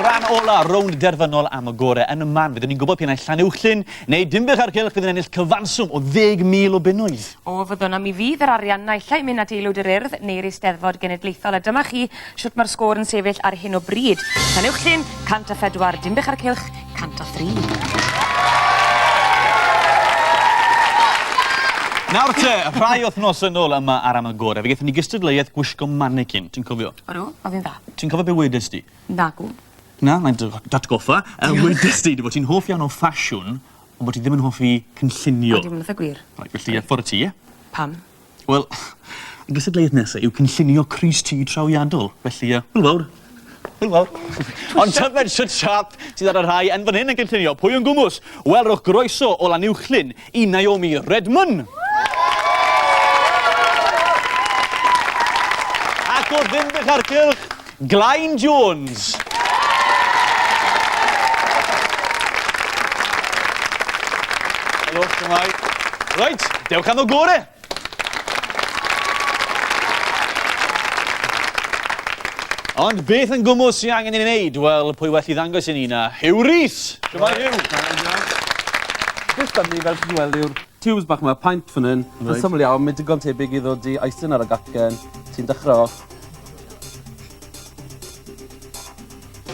Rhan ola, rownd derfynol am y gore. Yn y man, fyddwn ni'n gwybod p'un ai Llanuwchllyn neu Dinbych a'r Cylch fydd yn ennill cyfanswm o 10,000 o bunnoedd. O, fyddwn, a mi fydd yr arian naill ai'n mynd at Aelwyd yr Urdd neu'r Eisteddfod Genedlaethol. A dyma chi shwt mae'r sgôr yn sefyll ar hyn o bryd. Llanuwchllyn, 104, Dinbych a'r Cylch, 103. Nawr te, rhai wythnosau nôl yma ar Am y Gore, fe gaethon ni gystadleuaeth gwisgo mannequin, ti'n cofio? Odw, oedd hi'n dda. Ti'n cofio be wedes di? Nagw. Na, mae'n dy datgoffa. Yy wedes di dy fod ti'n hoff iawn o ffasiwn, ond bod ti ddim yn hoffi cynllunio. Odi, mae'n itha gwir. Reit, felly yy ffwr' â ti, ie? Pam? Wel, y gystadleuaeth nesa yw cynllunio crys-T trawiadol, felly yy, hwyl fawr. Hwyl fawr. Ond tybed shwt siâp sydd ar y rhai yn fan hyn yn cynllunio? Pwy yn gwmws? Wel, rhowch groeso o Lanuwchllyn i Naomi Redman. Ac o Ddinbych a'r Cylch, Glain Jones. Helo, shwmae? Reit, dewch am y gore. Ond beth yn gwmws sy'n angen i ni wneud? Wel, pwy well i ddangos i ni na Huw Rees! Shwmae, Huw? Beth 'da ni fel chi'n weld yw'r tiwbs bach 'ma, paent fan 'yn. Reit. Yn syml iawn, mae digon tebyg i ddod i icing ar y gacen. Ti'n dechrau off.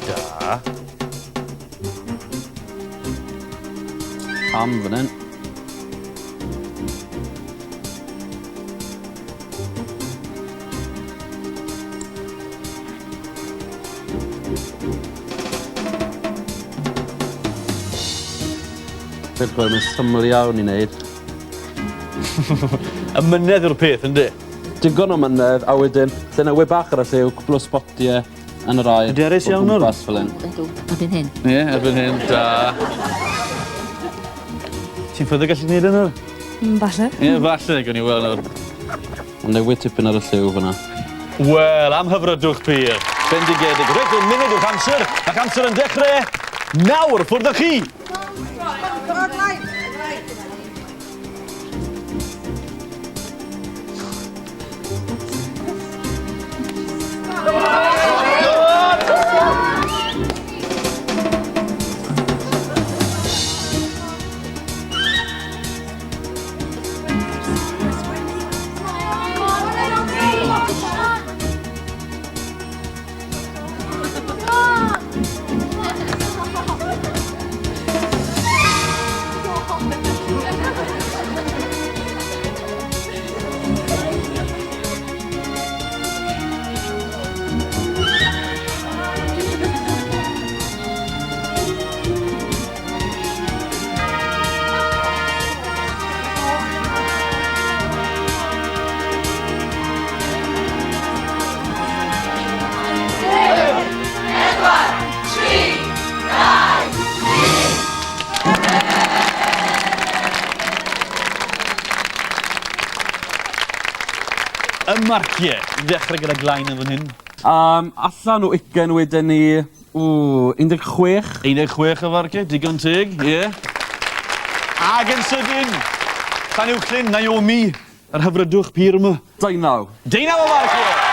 Da. Pam fan hyn. Beth mae'n syml iawn i wneud. Y mynedd yw'r peth, yndi? Digon o mynedd, a wedyn, lle na we bach ar y lliw, cwpl o sbotie yn yr aer. Hyderus iawn nawr. O gwmpas fel 'yn. Ydw, erbyn hyn. Ie, erbyn hyn, da. Ti'n ffyddiog gallu gwneud e nawr? Mm, falle. Ie, falle, gawn ni weld nawr. Ma'n newid tipyn ar y lliw fan 'na. Wel, am hyfrydwch pur. Bendigedig. Reit, un munud yw'ch amser. Ma'ch amser yn dechre nawr. Ffwrdd â chi! Y marciau i ddechrau gyda Glain yn fan hyn. Um, allan o ugen wedyn ni, ww, 16. 16 o farciau, digon teg, ie. Yeah. Ag yn sydyn, Llanuwchllyn, Naomi, yr hyfrydwch pur yma. Deunaw. Deunaw o farciau!